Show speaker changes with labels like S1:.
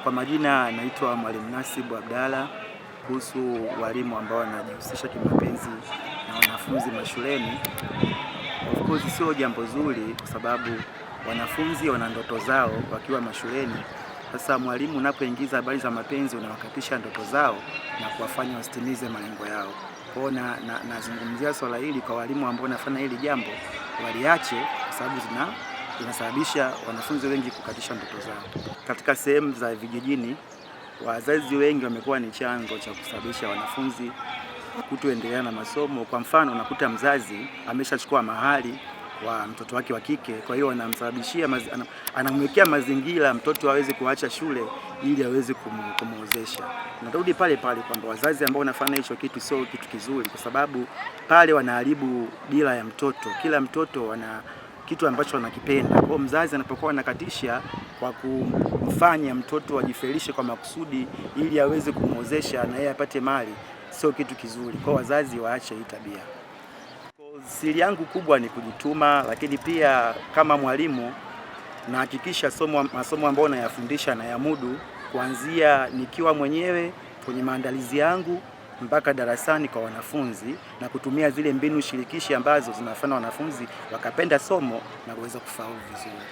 S1: Kwa majina naitwa Mwalimu Nasibu Abdalla. Kuhusu walimu ambao wanajihusisha kimapenzi na wanafunzi mashuleni, of course sio jambo zuri, kwa sababu wanafunzi wana ndoto zao wakiwa mashuleni. Sasa mwalimu unapoingiza habari za mapenzi unawakatisha ndoto zao na kuwafanya wasitimize malengo yao. Kwa hiyo nazungumzia swala hili kwa walimu ambao wanafanya hili jambo waliache, kwa sababu inasababisha wanafunzi wengi kukatisha ndoto zao. Katika sehemu za vijijini, wazazi wengi wamekuwa ni chanzo cha kusababisha wanafunzi kutoendelea na masomo. Kwa mfano, unakuta mzazi ameshachukua mahali wa mtoto wake wa kike, kwa hiyo anamsababishia anamwekea mazingira mtoto aweze kuacha shule ili aweze kumuozesha. Narudi pale pale kwamba wazazi ambao wanafanya hicho kitu sio kitu kizuri, kwa sababu pale wanaharibu dira ya mtoto. Kila mtoto ana kitu ambacho anakipenda. Kwa mzazi anapokuwa anakatisha kwa kumfanya mtoto ajifelishe kwa makusudi ili aweze kumwozesha na yeye apate mali, sio kitu kizuri. Kwa wazazi waache hii tabia. Siri yangu kubwa ni kujituma, lakini pia kama mwalimu nahakikisha masomo ambayo nayafundisha nayamudu, kuanzia nikiwa mwenyewe kwenye maandalizi yangu mpaka darasani kwa wanafunzi, na kutumia zile mbinu shirikishi ambazo zinafanya wanafunzi wakapenda somo na kuweza kufaulu vizuri.